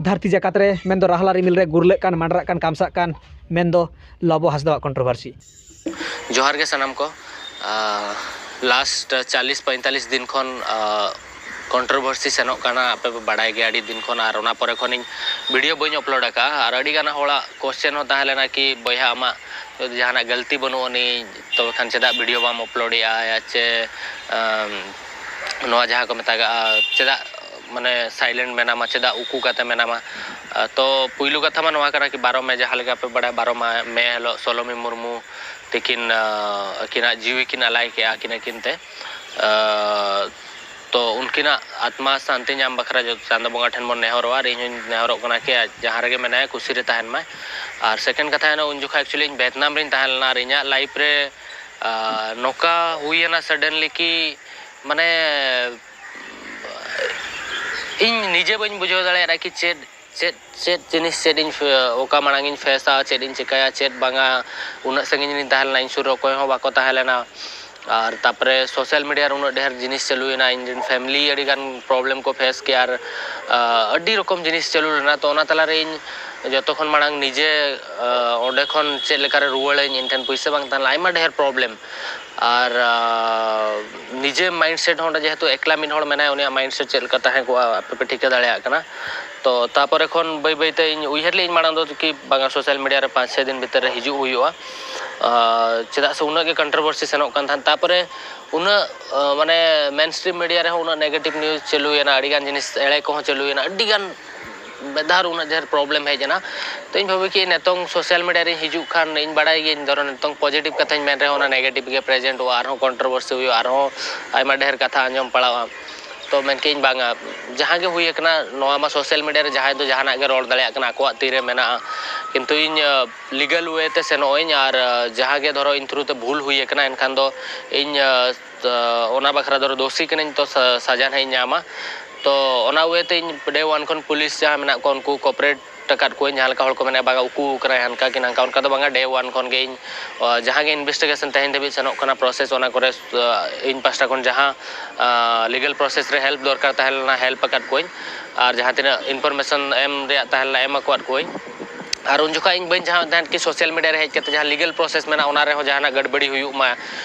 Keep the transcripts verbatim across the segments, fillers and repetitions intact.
ᱫᱷᱟᱹᱨᱛᱤ ᱡᱟᱠᱟᱛ ᱨᱮ, ᱢᱮᱱᱫᱚ ᱨᱟᱦᱞᱟ ᱨᱤᱢᱤᱞ ᱨᱮ ᱜᱩᱨᱞᱟᱹᱜ ᱠᱟᱱ, ᱢᱟᱸᱰᱨᱟᱜ ᱠᱟᱱ, ᱠᱟᱢᱥᱟᱜ ᱠᱟᱱ, ᱢᱮᱱᱫᱚ ᱞᱚᱵᱚ ᱦᱟᱸᱥᱫᱟᱣᱟᱜ ᱠᱚᱱᱴᱨᱳᱵᱷᱟᱨᱥᱤ᱾ ᱡᱚᱦᱟᱨ ᱜᱮ ᱥᱟᱱᱟᱢ ᱠᱚ᱾ ᱞᱟᱥᱴ ᱪᱟᱞᱤᱥ ᱯᱚᱸᱭᱛᱟᱞᱤᱥ ᱫᱤᱱ ᱠᱷᱚᱱ ᱠᱚᱱᱴᱨᱳᱵᱷᱟᱨᱥᱤ ᱥᱮᱱᱚᱜ ᱠᱟᱱᱟ, ᱟᱯᱮ ᱯᱮ ᱵᱟᱲᱟᱭ ᱜᱮᱭᱟ ᱟᱹᱰᱤ ᱫᱤᱱ ᱠᱷᱚᱱ, ᱟᱨ ᱚᱱᱟ ᱯᱚᱨᱮ ᱠᱷᱚᱱ ᱤᱧ ᱵᱷᱤᱰᱤᱭᱳ ᱵᱟᱹᱧ ᱟᱯᱞᱳᱰ ᱟᱠᱟᱫᱼᱟ᱾ ᱟᱨ ᱟᱹᱰᱤ ᱜᱟᱱ ᱦᱚᱲᱟᱜ ᱠᱚᱥᱪᱮᱱ ᱦᱚᱸ ᱛᱟᱦᱮᱸ ᱞᱮᱱᱟ ᱠᱤ ᱵᱚᱭᱦᱟ ᱟᱢᱟᱜ ᱡᱟᱦᱟᱱᱟᱜ ᱜᱟᱹᱞᱛᱤ ᱵᱟᱹᱱᱩᱜ ᱟᱹᱱᱤᱡ, ᱛᱚᱵᱮ ᱠᱷᱟᱱ ᱪᱮᱫᱟᱜ ᱵᱷᱤᱰᱤᱭᱳ ᱵᱟᱢ ᱟᱯᱞᱳᱰᱮᱜᱼᱟ? ᱪᱮ ᱱᱚᱣᱟ ᱡᱟᱦᱟᱸ ᱠᱚ ᱢᱮᱛᱟᱜᱟᱜᱼᱟ, ᱪᱮᱫᱟᱜ ᱢᱟᱱᱮ ᱥᱟᱭᱞᱮᱱᱴ ᱢᱮᱱᱟᱢᱟ, ᱪᱮᱫᱟᱜ ᱩᱠᱩ ᱠᱟᱛᱮ ᱢᱮᱱᱟᱢᱟ? ᱛᱚ ᱯᱩᱭᱞᱩ ᱠᱟᱛᱷᱟ ᱢᱟ ᱱᱚᱣᱟ ᱠᱟᱱᱟ ᱠᱤ ᱵᱟᱨᱚ ᱢᱮ, ᱡᱟᱦᱟᱸ ᱞᱮᱠᱟ ᱯᱮ ᱵᱟᱲᱟᱭᱟ, ᱵᱟᱨᱚ ᱢᱮ ᱦᱤᱞᱳᱜ ᱥᱚᱞᱚᱢᱤ ᱢᱩᱨᱢᱩ ᱛᱤᱠᱤᱱ ᱟᱹᱠᱤᱱᱟᱜ ᱡᱤᱣᱤ ᱠᱤᱱ ᱟᱞᱟᱭ ᱠᱮᱜᱼᱟ, ᱟᱹᱠᱤᱱ ᱟᱹᱠᱤᱱ ᱛᱮ᱾ ᱛᱚ ᱩᱱᱠᱤᱱᱟᱜ ᱟᱛᱢᱟ ᱥᱟᱱᱛᱤ ᱧᱟᱢ ᱵᱟᱠᱷᱨᱟ ᱡᱚᱛᱚ ᱪᱟᱸᱫᱚ ᱵᱚᱸᱜᱟ ᱴᱷᱮᱱ ᱵᱚᱱ ᱱᱮᱦᱚᱨᱚᱜᱼᱟ, ᱟᱨ ᱤᱧ ᱦᱚᱧ ᱱᱮᱦᱚᱨᱚᱜ ᱠᱟᱱᱟ ᱠᱤ ᱡᱟᱦᱟᱸ ᱨᱮᱜᱮ ᱢᱮᱱᱟᱭᱟ ᱠᱩᱥᱤ ᱨᱮ ᱛᱟᱦᱮᱱ ᱢᱟᱭ᱾ ᱟᱨ ᱥᱮᱠᱮᱱᱰ ᱠᱟᱛᱷᱟ ᱦᱩᱭᱱᱟ, ᱩᱱ ᱡᱚᱠᱷᱚᱱ ᱮᱠᱪᱩᱭᱮᱞᱤ ᱤᱧ ᱵᱷᱮᱛᱱᱟᱢ ᱨᱤᱧ ᱛᱟᱦᱮᱸ ᱞᱮᱱᱟ, ᱟᱨ ᱤᱧᱟᱹᱜ ᱞᱟᱭᱤᱯᱷ ᱨᱮ ᱱᱚᱝᱠᱟ ᱦᱩᱭᱮᱱᱟ ᱥᱟᱰᱮᱱᱞᱤ ᱠᱤ ᱢᱟᱱᱮ ᱤᱧ ᱱᱤᱡᱮ ᱵᱟᱹᱧ ᱵᱩᱡᱷᱟᱹᱣ ᱫᱟᱲᱮᱭᱟᱜᱼᱟ ᱠᱤ ᱪᱮᱫ ᱪᱮᱫ ᱪᱮᱫ ᱡᱤᱱᱤᱥ, ᱪᱮᱫ ᱤᱧ ᱚᱠᱟ ᱢᱟᱲᱟᱝ ᱤᱧ ᱯᱷᱮᱥᱟ, ᱪᱮᱫ ᱤᱧ ᱪᱤᱠᱟᱹᱭᱟ, ᱪᱮᱫ ᱵᱟᱝᱟ᱾ ᱩᱱᱟᱹᱜ ᱥᱟᱺᱜᱤᱧ ᱨᱤᱧ ᱛᱟᱦᱮᱸ ᱞᱮᱱᱟ, ᱤᱧ ᱥᱩᱨ ᱨᱮ ᱚᱠᱚᱭ ᱦᱚᱸ ᱵᱟᱠᱚ ᱛᱟᱦᱮᱸ ᱞᱮᱱᱟ᱾ ᱟᱨ ᱛᱟᱨᱯᱚᱨᱮ ᱥᱳᱥᱟᱞ ᱢᱤᱰᱤᱭᱟ ᱨᱮ ᱩᱱᱟᱹᱜ ᱰᱷᱮᱨ ᱡᱤᱱᱤᱥ ᱪᱟᱹᱞᱩᱭᱮᱱᱟ, ᱤᱧ ᱨᱮᱱ ᱯᱷᱮᱢᱤᱞᱤ ᱟᱹᱰᱤ ᱜᱟᱱ ᱯᱨᱚᱵᱞᱮᱢ ᱠᱚ ᱯᱷᱮᱥ ᱠᱮᱜᱼᱟ, ᱟᱨ ᱟᱹᱰᱤ ᱨᱚᱠᱚᱢ ᱡᱤᱱᱤᱥ ᱪᱟᱹᱞᱩ ᱞᱮᱱᱟ᱾ ᱛᱚ ᱚᱱᱟ ᱛᱟᱞᱟᱨᱮ ᱤᱧ ᱡᱚᱛᱚ ᱠᱷᱚᱱ ᱢᱟᱲᱟᱝ ᱱᱤᱡᱮ ᱚᱸᱰᱮ ᱠᱷᱚᱱ ᱪᱮᱫ ᱞᱮᱠᱟᱨᱮ ᱨᱩᱣᱟᱹᱲᱟᱹᱧ, ᱤᱧ ᱴᱷᱮᱱ ᱯᱩᱭᱥᱟᱹ ᱵᱟᱝ ᱛᱟᱦᱮᱸ ᱞᱮᱱᱟ, ᱟᱭᱢᱟ ᱰᱷᱮᱨ ᱯᱨᱚᱵᱞᱮᱢ᱾ ᱟᱨ ᱱᱤᱡᱮ ᱢᱟᱭᱤᱱᱰ ᱥᱮᱴ ᱦᱚᱸ ᱚᱸᱰᱮ ᱡᱮᱦᱮᱛᱩ ᱮᱠᱞᱟ ᱢᱤᱫ ᱦᱚᱲ ᱢᱮᱱᱟᱭᱟ, ᱩᱱᱤᱭᱟᱜ ᱢᱟᱭᱤᱱᱰ ᱥᱮᱴ ᱪᱮᱫ ᱞᱮᱠᱟ ᱛᱟᱦᱮᱸ ᱠᱚᱜᱼᱟ ᱟᱯᱮ ᱯᱮ ᱴᱷᱤᱠᱟᱹ ᱫᱟᱲᱮᱭᱟᱜ ᱠᱟᱱᱟ᱾ ᱛᱚ ᱛᱟᱯᱚᱨᱮ ᱠᱷᱚᱱ ᱵᱟᱹᱭ ᱵᱟᱹᱭᱛᱮ ᱤᱧ ᱩᱭᱦᱟᱹᱨ ᱞᱮᱫᱟᱹᱧ ᱢᱟᱲᱟᱝ ᱫᱚ ᱠᱤ ᱵᱟᱝᱟ, ᱥᱳᱥᱟᱞ ᱢᱤᱰᱤᱭᱟ ᱨᱮ ᱯᱟᱸᱪ ᱪᱷᱚᱭ ᱫᱤᱱ ᱵᱷᱤᱛᱤᱨ ᱨᱮ ᱦᱤᱡᱩᱜ ᱦᱩᱭᱩᱜᱼᱟ᱾ ᱪᱮᱫᱟᱜ ᱥᱮ ᱩᱱᱟᱹᱜ ᱜᱮ ᱠᱚᱱᱴᱨᱳᱵᱷᱟᱨᱥᱤ ᱥᱮᱱᱚᱜ ᱠᱟᱱ ᱛᱟᱦᱮᱸᱫ᱾ ᱛᱟᱯᱚᱨᱮ ᱩᱱᱟᱹᱜ ᱢᱟᱱᱮ ᱢᱮᱱ ᱥᱴᱨᱤᱢ ᱢᱤᱰᱤᱭᱟ ᱨᱮᱦᱚᱸ ᱩᱱᱟᱹᱜ ᱱᱮᱜᱮᱴᱤᱵᱷ ᱱᱤᱭᱩᱡᱽ ᱪᱟᱹᱞᱩᱭᱮᱱᱟ, ᱟᱹᱰᱤᱜᱟᱱ ᱡᱤᱱᱤᱥ ᱮᱲᱮ ᱠᱚᱦᱚᱸ ᱪᱟᱹᱞᱩᱭᱮᱱᱟ, ᱟᱹᱰᱤᱜᱟᱱ ᱵᱮᱫᱷᱟᱨ ᱩᱱᱟᱹᱜ ᱰᱷᱮᱨ ᱯᱨᱚᱵᱞᱮᱢ ᱦᱮᱡ ᱮᱱᱟ᱾ ᱛᱚ ᱤᱧ ᱵᱷᱟᱵᱤ ᱠᱮᱫ ᱱᱤᱛᱚᱝ ᱥᱳᱥᱟᱞ ᱢᱤᱰᱤᱭᱟ ᱨᱤᱧ ᱦᱤᱡᱩᱜ ᱠᱷᱟᱱ, ᱤᱧ ᱵᱟᱲᱟᱭ ᱜᱤᱭᱟᱹᱧ, ᱫᱷᱚᱨᱚ ᱱᱤᱛᱚᱝ ᱯᱚᱡᱤᱴᱤᱵᱷ ᱠᱟᱛᱷᱟᱧ ᱢᱮᱱ ᱨᱮᱦᱚᱸ ᱚᱱᱟ ᱱᱮᱜᱮᱴᱤᱵᱷ ᱜᱮ ᱯᱨᱮᱡᱮᱱᱴᱚᱜᱼᱟ, ᱟᱨᱦᱚᱸ ᱠᱚᱱᱴᱨᱳᱵᱷᱟᱨᱥᱤ ᱦᱩᱭᱩᱜᱼᱟ, ᱟᱨᱦᱚᱸ ᱟᱭᱢᱟ ᱰᱷᱮᱨ ᱠᱟᱛᱷᱟ ᱟᱸᱡᱚᱢ ᱯᱟᱲᱟᱜᱼᱟ᱾ ᱛᱚ ᱢᱮᱱ ᱠᱮᱫ ᱤᱧ ᱵᱟᱝᱟ, ᱡᱟᱦᱟᱸ ᱜᱮ ᱦᱩᱭ ᱟᱠᱟᱱᱟ, ᱱᱚᱣᱟ ᱢᱟ ᱥᱳᱥᱟᱞ ᱢᱤᱰᱤᱭᱟ ᱨᱮ ᱡᱟᱦᱟᱸᱭ ᱫᱚ ᱡᱟᱦᱟᱱᱟᱜ ᱜᱮ ᱨᱚᱲ ᱫᱟᱲᱮᱭᱟᱜ ᱠᱟᱱᱟ, ᱟᱠᱚᱣᱟᱜ ᱛᱤᱨᱮ ᱢᱮᱱᱟᱜᱼᱟ᱾ ᱠᱤᱱᱛᱩ ᱤᱧ ᱞᱤᱜᱟᱞ ᱳᱭᱮ ᱛᱮ ᱥᱮᱱᱚᱜ ᱟᱹᱧ, ᱟᱨ ᱡᱟᱦᱟᱸ ᱜᱮ ᱫᱷᱚᱨᱚ ᱤᱧ ᱛᱷᱨᱩ ᱛᱮ ᱵᱷᱩᱞ ᱦᱩᱭ ᱟᱠᱟᱱᱟ, ᱮᱱᱠᱷᱟᱱ ᱫᱚ ᱤᱧ ᱚᱱᱟ ᱵᱟᱠᱷᱨᱟ ᱫᱚ ᱫᱳᱥᱤ ᱠᱟᱹᱱᱟᱹᱧ, ᱛᱚ ᱥᱟᱡᱟ ᱱᱟᱦᱟᱜ ᱤᱧ ᱧᱟᱢᱟ᱾ ᱛᱚ ᱚᱱᱟ ᱳᱭᱮ ᱛᱮ ᱤᱧ ᱰᱮ ᱳᱣᱟᱱ ᱠᱷᱚᱱ ᱯᱩᱞᱤᱥ ᱡᱟᱦᱟᱸ ᱢᱮᱱᱟᱜ ᱠᱚᱣᱟ, ᱩᱱᱠᱩ ᱠᱚᱯᱟᱨᱮᱴ ᱟᱠᱟᱫ ᱠᱚᱣᱟᱹᱧ, ᱡᱟᱦᱟᱸ ᱞᱮᱠᱟ ᱦᱚᱲ ᱠᱚ ᱢᱮᱱᱟ, "ᱵᱟᱝᱟ, ᱩᱠᱩ ᱠᱟᱱᱟᱭ, ᱦᱟᱱᱠᱟ ᱠᱤ ᱱᱟᱝᱠᱟ", ᱚᱱᱠᱟ ᱫᱚ ᱵᱟᱝᱟ᱾ Day one ᱠᱷᱚᱱ ᱜᱮ ᱤᱧ, ᱟ, ᱡᱟᱦᱟᱸ ᱜᱮ investigation ᱛᱮᱦᱮᱧ ᱫᱷᱟᱹᱵᱤᱡ ᱥᱮᱱᱚᱜ ᱠᱟᱱᱟ process, ᱚᱱᱟ ᱠᱚᱨᱮ, ᱟ, ᱤᱧ ᱯᱟᱦᱴᱟ ᱠᱷᱚᱱ ᱡᱟᱦᱟᱸ, ᱟ, legal process ᱨᱮ help ᱫᱚᱨᱠᱟᱨ ᱛᱟᱦᱮᱸ ᱞᱮᱱᱟ, help ᱟᱠᱟᱫ ᱠᱚᱣᱟᱹᱧ᱾ ᱟᱨ ᱡᱟᱦᱟᱸ ᱛᱤᱱᱟᱹᱜ information ᱮᱢ ᱨᱮᱭᱟᱜ ᱛᱟᱦᱮᱸ ᱞᱮᱱᱟ, ᱮᱢ ᱟᱠᱟᱫ ᱠᱚᱣᱟᱹᱧ᱾ ᱟᱨ ᱩᱱ ᱡᱚᱠᱷᱟᱡ ᱤᱧ ᱵᱟᱹᱧ ᱪᱟᱦᱟᱣᱮᱫ ᱛᱟᱦᱮᱸᱫ ᱠᱤ social media ᱨᱮ ᱦᱮᱡ ᱠᱟᱛᱮ ᱡᱟᱦᱟᱸ legal process ᱢᱮᱱᱟᱜᱼᱟ, ᱚᱱᱟ ᱨᱮᱦᱚᱸ ᱡᱟᱦᱟᱱᱟᱜ ᱜᱟᱹᱰᱵᱟᱹᱲᱤ ᱦᱩᱭᱩᱜ ᱢᱟ,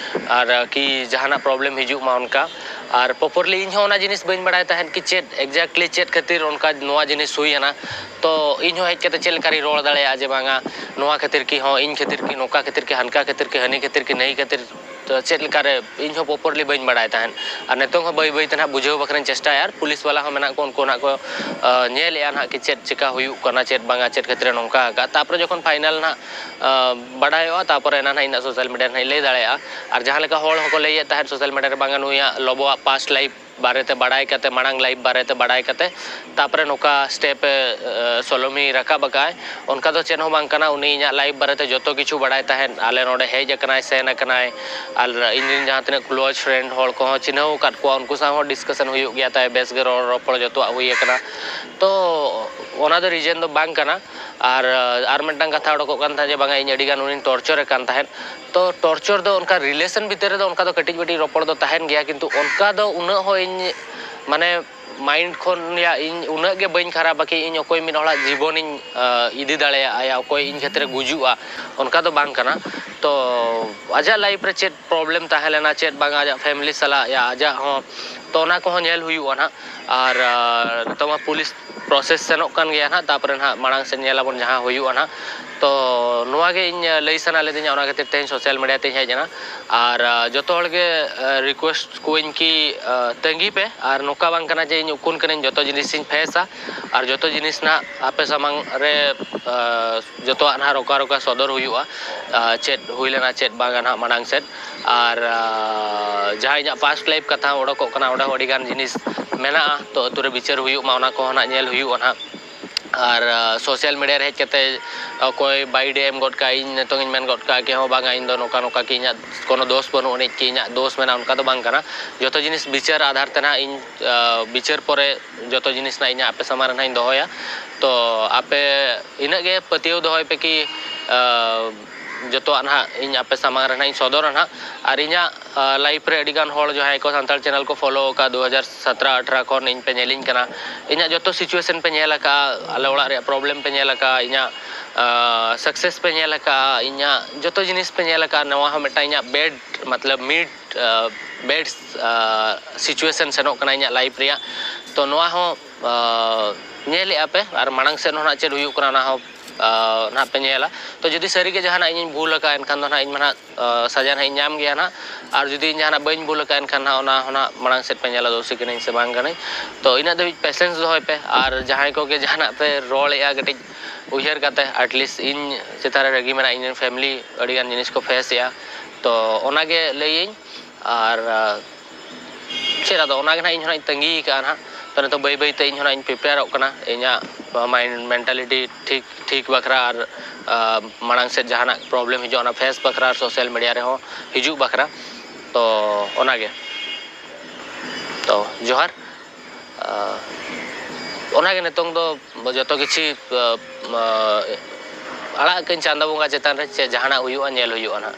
ᱟᱨ ᱠᱤ ᱡᱟᱦᱟᱱᱟᱜ problem ᱦᱤᱡᱩᱜ ᱢᱟ ᱚᱱᱠᱟ᱾ ᱟᱨ properly ᱤᱧ ᱦᱚᱸ ᱚᱱᱟ ᱡᱤᱱᱤᱥ ᱵᱟᱹᱧ ᱵᱟᱲᱟᱭ ᱛᱟᱦᱮᱸᱫ ᱠᱤ ᱪᱮᱫ exactly ᱪᱮᱫ ᱠᱷᱟᱹᱛᱤᱨ ᱚᱱᱠᱟ ᱱᱚᱣᱟ ᱡᱤᱱᱤᱥ ᱦᱩᱭᱮᱱᱟ᱾ ᱛᱚ ᱤᱧ ᱦᱚᱸ ᱦᱮᱡ ᱠᱟᱛᱮ ᱪᱮᱫ ᱞᱮᱠᱟ ᱨᱤᱧ ᱨᱚᱲ ᱫᱟᱲᱮᱭᱟᱜᱼᱟ ᱡᱮ ᱵᱟᱝᱟ, ᱱᱚᱣᱟ ᱠᱷᱟᱹᱛᱤᱨ ᱠᱤ, ᱦᱚᱸ ᱤᱧ ᱠᱷᱟᱹᱛᱤᱨ ᱠᱤ, ᱱᱚᱝᱠᱟ ᱠᱷᱟᱹᱛᱤᱨ ᱠᱤ, ᱦᱟᱱᱠᱟ ᱠᱷᱟᱹᱛᱤᱨ ᱠᱤ, ᱦᱟᱹᱱᱤ ᱠᱷᱟᱹᱛᱤᱨ ᱠᱤ, ᱱᱟᱹᱭ ᱠᱷᱟᱹᱛᱤᱨ, ᱛᱚ ᱪᱮᱫ ᱞᱮᱠᱟᱨᱮ ᱤᱧ ᱦᱚᱸ properly ᱵᱟᱹᱧ ᱵᱟᱲᱟᱭ ᱛᱟᱦᱮᱸᱫ᱾ ᱟᱨ ᱱᱤᱛᱚᱝ ᱦᱚᱸ ᱵᱟᱹᱭ ᱵᱟᱹᱭ ᱛᱮ ᱱᱟᱦᱟᱜ ᱵᱩᱡᱷᱟᱹᱣ ᱵᱟᱠᱷᱨᱟᱧ ᱪᱮᱥᱴᱟᱭᱟ, ᱟᱨ ᱯᱩᱞᱤᱥ ᱵᱟᱞᱟ ᱦᱚᱸ ᱢᱮᱱᱟᱜ ᱠᱚ, ᱩᱱᱠᱩ ᱱᱟᱦᱟᱜ ᱠᱚ, ᱟ, ᱧᱮᱞᱮᱫᱼᱟ ᱱᱟᱦᱟᱜ ᱠᱤ ᱪᱮᱫ ᱪᱮᱠᱟ ᱦᱩᱭᱩᱜ ᱠᱟᱱᱟ, ᱪᱮᱫ ᱵᱟᱝᱟ, ᱪᱮᱫ ᱠᱷᱟᱹᱛᱤᱨ ᱱᱚᱝᱠᱟ ᱟᱠᱟᱫ᱾ ᱛᱟᱨᱯᱚᱨᱮ ᱡᱚᱠᱷᱚᱱ final ᱱᱟᱦᱟᱜ, ᱟ, ᱵᱟᱰᱟᱭᱚᱜᱼᱟ, ᱛᱟᱨᱯᱚᱨᱮ ᱮᱱᱟ ᱱᱟᱦᱟᱜ ᱤᱧ ᱱᱟᱦᱟᱜ social media ᱨᱮ ᱱᱟᱦᱟᱜ ᱤᱧ ᱞᱟᱹᱭ ᱫᱟᱲᱮᱭᱟᱜᱼᱟ᱾ ᱟᱨ ᱡᱟᱦᱟᱸ ᱞᱮᱠᱟ ᱦᱚᱲ ᱦᱚᱸᱠᱚ ᱞᱟᱹᱭᱮᱫ ᱛᱟᱦᱮᱸᱫ social media ᱨᱮ, ᱵᱟᱝᱟ, ᱱᱩᱭᱟᱜ ᱞᱚᱵᱚᱣᱟᱜ past life ᱵᱟᱨᱮᱛᱮ ᱵᱟᱲᱟᱭ ᱠᱟᱛᱮ, ᱢᱟᱲᱟᱝ life ᱵᱟᱨᱮᱛᱮ ᱵᱟᱲᱟᱭ ᱠᱟᱛᱮ, ᱛᱟᱨᱯᱚᱨᱮ ᱱᱚᱝᱠᱟ step ᱮ, ᱟ, ᱥᱚᱞᱚᱢᱤ ᱨᱟᱠᱟᱵ ᱟᱠᱟᱫᱼᱟᱭ, ᱚᱱᱠᱟ ᱫᱚ ᱪᱮᱫ ᱦᱚᱸ ᱵᱟᱝ ᱠᱟᱱᱟ᱾ ᱩᱱᱤ ᱤᱧᱟᱹᱜ life ᱵᱟᱨᱮᱛᱮ ᱡᱚᱛᱚ ᱠᱤᱪᱷᱩ ᱵᱟᱲᱟᱭ ᱛᱟᱦᱮᱸᱫ, ᱟᱞᱮ ᱱᱚᱰᱮ ᱦᱮᱡ ᱟᱠᱟᱱᱟᱭ, ᱥᱮᱱ ᱟᱠᱟᱱᱟᱭ, ᱟᱨ ᱤᱧ ᱨᱮᱱ ᱡᱟᱦᱟᱸ ᱛᱤᱱᱟᱹᱜ close friend ᱦᱚᱲ ᱠᱚᱦᱚᱸ ᱪᱤᱱᱦᱟᱹᱣ ᱟᱠᱟᱫ ᱠᱚᱣᱟ, ᱩᱱᱠᱩ ᱥᱟᱶ ᱦᱚᱸ discussion ᱦᱩᱭᱩᱜ ᱜᱮᱭᱟ ᱛᱟᱭ, ᱵᱮᱥ ᱜᱮ ᱨᱚᱲ ᱨᱚᱯᱚᱲ ᱡᱚᱛᱚᱣᱟᱜ ᱦᱩᱭ ᱟᱠᱟᱱᱟ᱾ ᱛᱚ ᱚᱱᱟ ᱫᱚ reason ᱫᱚ ᱵᱟᱝ ᱠᱟᱱᱟ᱾ ᱟᱨ, ᱟᱨ ᱢᱤᱫᱴᱟᱝ ᱠᱟᱛᱷᱟ ᱚᱰᱚᱠᱚᱜ ᱠᱟᱱ ᱛᱟᱦᱮᱸᱫ ᱡᱮ ᱵᱟᱝᱟ, ᱤᱧ ᱟᱹᱰᱤ ᱜᱟᱱ ᱩᱱᱤᱧ torture ᱮ ᱠᱟᱱ ᱛᱟᱦᱮᱸᱫ᱾ ᱛᱚ torture ᱫᱚ ᱚᱱᱠᱟ relation ᱵᱷᱤᱛᱤᱨ ᱨᱮᱫᱚ ᱚᱱᱠᱟ ᱫᱚ ᱠᱟᱹᱴᱤᱡ ᱢᱟᱹᱴᱤᱡ ᱨᱚᱯᱚᱲ ᱫᱚ ᱛᱟᱦᱮᱱ ᱜᱮᱭᱟ, ᱠᱤᱱᱛᱩ ᱚᱱᱠᱟ ᱫᱚ ᱩᱱᱟᱹᱜ ᱦᱚᱸ ᱤᱧ, ᱢᱟᱱᱮ, mind ᱠᱷᱚᱱ ᱭᱟ ᱤᱧ ᱩᱱᱟᱹᱜ ᱜᱮ ᱵᱟᱹᱧ ᱠᱷᱟᱨᱟᱯᱟ ᱠᱤ ᱤᱧ ᱚᱠᱚᱭ ᱢᱤᱫ ᱦᱚᱲᱟᱜ ᱡᱤᱵᱚᱱᱤᱧ, ᱟ, ᱤᱫᱤ ᱫᱟᱲᱮᱭᱟᱜᱼᱟ, ᱭᱟ ᱚᱠᱚᱭ ᱤᱧ ᱠᱷᱟᱹᱛᱤᱨ ᱮ ᱜᱩᱡᱩᱜᱼᱟ, ᱚᱱᱠᱟ ᱫᱚ ᱵᱟᱝ ᱠᱟᱱᱟ᱾ ᱛᱚ ᱟᱡᱟᱜ life ᱨᱮ ᱪᱮᱫ problem ᱛᱟᱦᱮᱸ ᱞᱮᱱᱟ, ᱪᱮᱫ ᱵᱟᱝᱟ, ᱟᱡᱟᱜ family ᱥᱟᱞᱟᱜ ᱭᱟ ᱟᱡᱟᱜ ᱦᱚᱸ, ᱛᱚ ᱚᱱᱟ ᱠᱚᱦᱚᱸ ᱧᱮᱞ ᱦᱩᱭᱩᱜᱼᱟ ᱱᱟᱦᱟᱜ᱾ ᱟᱨ, ᱟ, ᱱᱤᱛᱚᱜ ᱢᱟ ᱯᱩᱞᱤᱥ process ᱥᱮᱱᱚᱜ ᱠᱟᱱ ᱜᱮᱭᱟ ᱱᱟᱦᱟᱜ, ᱛᱟᱨᱯᱚᱨᱮ ᱱᱟᱦᱟᱜ ᱢᱟᱲᱟᱝ ᱥᱮᱫ ᱧᱮᱞ ᱟᱵᱚᱱ ᱡᱟᱦᱟᱸ ᱦᱩᱭᱩᱜᱼᱟ ᱱᱟᱦᱟᱜ᱾ ᱛᱚ ᱱᱚᱣᱟ ᱜᱮ ᱤᱧ ᱞᱟᱹᱭ ᱥᱟᱱᱟ ᱞᱤᱫᱤᱧᱟ, ᱚᱱᱟ ᱠᱷᱟᱹᱛᱤᱨ ᱛᱮ ᱤᱧ social media ᱛᱮᱧ ᱦᱮᱡ ᱮᱱᱟ᱾ ᱟᱨ, ᱟ, ᱡᱚᱛᱚ ᱦᱚᱲ ᱜᱮ, ᱟ, request ᱠᱚᱣᱟᱹᱧ ᱠᱤ, ᱟ, ᱛᱟᱺᱜᱤ ᱯᱮ᱾ ᱟᱨ ᱱᱚᱝᱠᱟ ᱵᱟᱝ ᱠᱟᱱᱟ ᱡᱮ ᱤᱧ ᱩᱠᱩᱱ ᱠᱟᱹᱱᱟᱹᱧ, ᱡᱚᱛᱚ ᱡᱤᱱᱤᱥ ᱤᱧ face ᱟ ᱟᱨ ᱡᱚᱛᱚ ᱡᱤᱱᱤᱥ ᱱᱟᱦᱟᱜ ᱟᱯᱮ ᱥᱟᱢᱟᱝ ᱨᱮ, ᱟ, ᱡᱚᱛᱚᱣᱟᱜ ᱱᱟᱦᱟᱜ ᱨᱚᱠᱟ ᱨᱚᱠᱟ ᱥᱚᱫᱚᱨ ᱦᱩᱭᱩᱜᱼᱟ, ᱟ, ᱪᱮᱫ ᱦᱩᱭ ᱞᱮᱱᱟ, ᱪᱮᱫ ᱵᱟᱝᱟ ᱱᱟᱦᱟᱜ ᱢᱟᱲᱟᱝ ᱥᱮᱫ᱾ ᱟᱨ, ᱟ, ᱡᱟᱦᱟᱸ ᱤᱧᱟᱹᱜ past life ᱠᱟᱛᱷᱟ ᱦᱚᱸ ᱚᱰᱚᱠᱚᱜ ᱠᱟᱱᱟ, ᱚᱸᱰᱮ ᱦᱚᱸ ᱟᱹᱰᱤ ᱜᱟᱱ ᱡᱤᱱᱤᱥ ᱢᱮᱱᱟᱜᱼᱟ, ᱛᱚ ᱟᱹᱛᱩ ᱨᱮ ᱵᱤᱪᱟᱹᱨ ᱦᱩᱭᱩᱜ ᱢᱟ, ᱚᱱᱟ ᱠᱚᱦᱚᱸ ᱱᱟᱦᱟᱜ ᱧᱮᱞ ᱦᱩᱭᱩᱜᱼᱟ ᱱᱟᱦᱟᱜ᱾ ᱟᱨ ᱥᱳᱥᱟᱞ ᱢᱤᱰᱤᱭᱟ ᱨᱮ ᱦᱮᱡ ᱠᱟᱛᱮ ᱚᱠᱚᱭ ᱵᱟᱭ ᱰᱤ ᱮᱢ ᱜᱚᱫ ᱠᱟᱜᱼᱟ, ᱤᱧ ᱱᱤᱛᱚᱝ ᱤᱧ ᱢᱮᱱ ᱜᱚᱫ ᱠᱟᱜᱼᱟ ᱠᱤ ᱦᱚᱸ ᱵᱟᱝᱟ, ᱤᱧ ᱫᱚ ᱱᱚᱝᱠᱟ ᱱᱚᱝᱠᱟ ᱠᱤ ᱤᱧᱟᱹᱜ ᱠᱳᱱᱳ ᱫᱳᱥ ᱵᱟᱹᱱᱩᱜ ᱟᱹᱱᱤᱡ ᱠᱤ ᱤᱧᱟᱹᱜ ᱫᱳᱥ ᱢᱮᱱᱟᱜᱼᱟ, ᱚᱱᱠᱟ ᱫᱚ ᱵᱟᱝ ᱠᱟᱱᱟ᱾ ᱡᱚᱛᱚ ᱡᱤᱱᱤᱥ ᱵᱤᱪᱟᱹᱨ ᱟᱫᱷᱟᱨ ᱛᱮ ᱱᱟᱦᱟᱜ ᱤᱧ, ᱟᱸ, ᱵᱤᱪᱟᱹᱨ ᱯᱚᱨᱮ ᱡᱚᱛᱚ ᱡᱤᱱᱤᱥ ᱱᱟᱦᱟᱜ ᱤᱧᱟᱹᱜ ᱟᱯᱮ ᱥᱟᱢᱟᱝ ᱨᱮ ᱱᱟᱦᱟᱜ ᱤᱧ ᱫᱚᱦᱚᱭᱟ᱾ ᱛᱚ ᱟᱯᱮ ᱤᱱᱟᱹᱜ ᱜᱮ ᱯᱟᱹᱛᱭᱟᱹᱣ ᱫᱚᱦᱚᱭ ᱯᱮ ᱠᱤ, ᱟᱸ, ᱡᱚᱛᱚᱣᱟᱜ ᱱᱟᱦᱟᱜ ᱤᱧ ᱟᱯᱮ ᱥᱟᱢᱟᱝ ᱨᱮ ᱱᱟᱦᱟᱜ ᱤᱧ ᱥᱚᱫᱚᱨᱟ ᱱᱟᱦᱟᱜ᱾ ᱟᱨ ᱤᱧᱟᱹᱜ, ᱟᱸ, ᱞᱟᱭᱤᱯᱷ ᱨᱮ ᱟᱹᱰᱤ ᱜᱟᱱ ᱦᱚᱲ ᱡᱟᱦᱟᱸᱭ ᱠᱚ ᱥᱟᱱᱛᱟᱲ ᱪᱮᱱᱮᱞ ᱠᱚ ᱯᱷᱚᱞᱳ ᱟᱠᱟᱫ ᱫᱩ ᱦᱟᱡᱟᱨ ᱥᱟᱛᱨᱟ ᱟᱴᱷᱨᱟ ᱠᱷᱚᱱ ᱤᱧ ᱯᱮ ᱧᱮᱞᱤᱧ ᱠᱟᱱᱟ, ᱤᱧᱟᱹᱜ ᱡᱚᱛᱚ ᱥᱤᱪᱩᱭᱮᱥᱚᱱ ᱯᱮ ᱧᱮᱞ ᱟᱠᱟᱫᱼᱟ, ᱟᱞᱮ ᱚᱲᱟᱜ ᱨᱮᱭᱟᱜ ᱯᱨᱚᱵᱞᱮᱢ ᱯᱮ ᱧᱮᱞ ᱟᱠᱟᱫᱼᱟ, ᱤᱧᱟᱹᱜ, ᱟᱸ, ᱥᱟᱠᱥᱮᱥ ᱯᱮ ᱧᱮᱞ ᱟᱠᱟᱫᱼᱟ, ᱤᱧᱟᱹᱜ ᱡᱚᱛᱚ ᱡᱤᱱᱤᱥ ᱯᱮ ᱧᱮᱞ ᱟᱠᱟᱫᱼᱟ᱾ ᱱᱚᱣᱟ ᱦᱚᱸ ᱢᱤᱫᱴᱟᱝ ᱤᱧᱟᱹᱜ ᱵᱮᱰ, ᱢᱚᱛᱞᱚᱵ ᱢᱤᱰ, ᱟᱸ, ᱵᱮᱰ, ᱟᱸ, ᱥᱤᱪᱩᱭᱮᱥᱚᱱ ᱥᱮᱱᱚᱜ ᱠᱟᱱᱟ ᱤᱧᱟᱹᱜ ᱞᱟᱭᱤᱯᱷ ᱨᱮᱭᱟᱜ᱾ ᱛᱚ ᱱᱚᱣᱟ ᱦᱚᱸ, ᱟᱸ, ᱧᱮᱞᱮᱫᱼᱟ ᱯᱮ ᱟᱨ ᱢᱟᱲᱟᱝ ᱥᱮᱫ ᱦᱚᱸ ᱱᱟᱦᱟᱜ ᱪᱮᱫ ᱦᱩᱭᱩᱜ ᱠᱟᱱᱟ ᱚᱱᱟ ᱦᱚᱸ, ᱟᱸ, ᱱᱟᱦᱟᱜ ᱯᱮ ᱧᱮᱞᱟ᱾ ᱛᱚ ᱡᱩᱫᱤ ᱥᱟᱹᱨᱤᱜᱮ ᱡᱟᱦᱟᱱᱟᱜ ᱤᱧᱤᱧ ᱵᱷᱩᱞ ᱟᱠᱟᱫᱼᱟ ᱮᱱᱠᱷᱟᱱ ᱫᱚ ᱱᱟᱦᱟᱜ ᱤᱧ ᱢᱟ ᱱᱟᱦᱟᱜ ᱟᱸ, ᱥᱟᱡᱟ ᱱᱟᱦᱟᱜ ᱤᱧ ᱧᱟᱢ ᱜᱮᱭᱟ ᱱᱟᱦᱟᱜ᱾ ᱟᱨ ᱡᱩᱫᱤ ᱤᱧ ᱡᱟᱦᱟᱱᱟᱜ ᱵᱟᱹᱧ ᱵᱷᱩᱞ ᱟᱠᱟᱫᱼᱟ, ᱮᱱᱠᱷᱟᱱ ᱱᱟᱦᱟᱜ ᱚᱱᱟ ᱦᱚᱸ ᱱᱟᱦᱟᱜ ᱢᱟᱲᱟᱝ ᱥᱮᱫ ᱯᱮ ᱧᱮᱞᱟ, ᱫᱳᱥᱤ ᱠᱟᱹᱱᱟᱹᱧ ᱥᱮ ᱵᱟᱝ ᱠᱟᱹᱱᱟᱹᱧ᱾ ᱛᱚ, ᱤᱱᱟᱹᱜ ᱫᱷᱟᱹᱵᱤᱡ ᱯᱮᱥᱮᱱᱥ ᱫᱚᱦᱚᱭ ᱯᱮ᱾ ᱟᱨ ᱡᱟᱦᱟᱸᱭ ᱠᱚᱜᱮ ᱡᱟᱦᱟᱱᱟᱜ ᱯᱮ ᱨᱚᱲᱮᱫᱼᱟ, ᱠᱟᱹᱴᱤᱡ ᱩᱭᱦᱟᱹᱨ ᱠᱟᱛᱮ, ᱟᱴᱞᱤᱥᱴ ᱤᱧ ᱪᱮᱛᱟᱱ ᱨᱮ ᱨᱟᱹᱜᱤ ᱢᱮᱱᱟᱜᱼᱟ, ᱤᱧ ᱨᱮᱱ ᱯᱷᱮᱢᱤᱞᱤ ᱟᱹᱰᱤᱜᱟᱱ ᱡᱤᱱᱤᱥ ᱠᱚ ᱯᱷᱮᱥ ᱮᱫᱼᱟ᱾ ᱛᱚ, ᱚᱱᱟᱜᱮ ᱞᱟᱹᱭᱟᱹᱧ᱾ ᱟᱨ, ᱟᱸ, ᱪᱮᱫ ᱟᱫᱚ, ᱚᱱᱟᱜᱮ ᱱᱟᱦᱟᱜ ᱤᱧ ᱦᱚᱸ ᱱᱟᱦᱟᱜ ᱤᱧ ᱛᱟᱺᱜᱤ ᱟᱠᱟᱫᱼᱟ ᱱᱟᱦᱟᱜ᱾ ᱛᱚ, ᱱᱤᱛᱚᱜ ᱵᱟᱹᱭ ᱵᱟᱹᱭᱛᱮ ᱤᱧ ᱦᱚᱸ ᱱᱟᱦᱟᱜ ᱤᱧ ᱯᱨᱤᱯᱮᱭᱟᱨᱚᱜ ᱠᱟᱱᱟ᱾ ᱤᱧᱟᱹᱜ ᱢᱟᱭᱤᱱᱰ ᱢᱮᱱᱴᱟᱞᱤᱴᱤ ᱴᱷᱤᱠ, ᱴᱷᱤᱠ ᱵᱟᱠᱷᱨᱟ ᱟᱨ, ᱟᱸ, ᱢᱟᱲᱟᱝ ᱥᱮᱫ ᱡᱟᱦᱟᱱᱟᱜ ᱯᱨᱚᱵᱞᱮᱢ ᱦᱤᱡᱩᱜᱼᱟ, ᱚᱱᱟ ᱯᱷᱮᱥ ᱵᱟᱠᱷᱨᱟ ᱟᱨ ᱥᱳᱥᱟᱞ ᱢᱤᱰᱤᱭᱟ ᱨᱮᱦᱚᱸ ᱦᱤᱡᱩᱜ ᱵᱟᱠᱷᱨᱟ᱾ ᱛᱚ, ᱚᱱᱟᱜᱮ᱾ ᱛᱚ, ᱡᱚᱦᱟᱨ᱾ ᱟᱸ, ᱚᱱᱟᱜᱮ ᱱᱤᱛᱚᱝ ᱫᱚ ᱡᱚᱛᱚ ᱠᱤᱪᱷᱤ, ᱟᱸ, ᱟᱸ, ᱟᱲᱟᱜ ᱠᱟᱹᱧ ᱪᱟᱸᱫᱚ ᱵᱚᱸᱜᱟ ᱪᱮᱛᱟᱱ ᱨᱮ, ᱪᱮᱫ ᱡᱟᱦᱟᱱᱟᱜ ᱦᱩᱭᱩᱜᱼᱟ, ᱧᱮᱞ ᱦᱩᱭᱩᱜᱼᱟ ᱱᱟᱦᱟᱜ᱾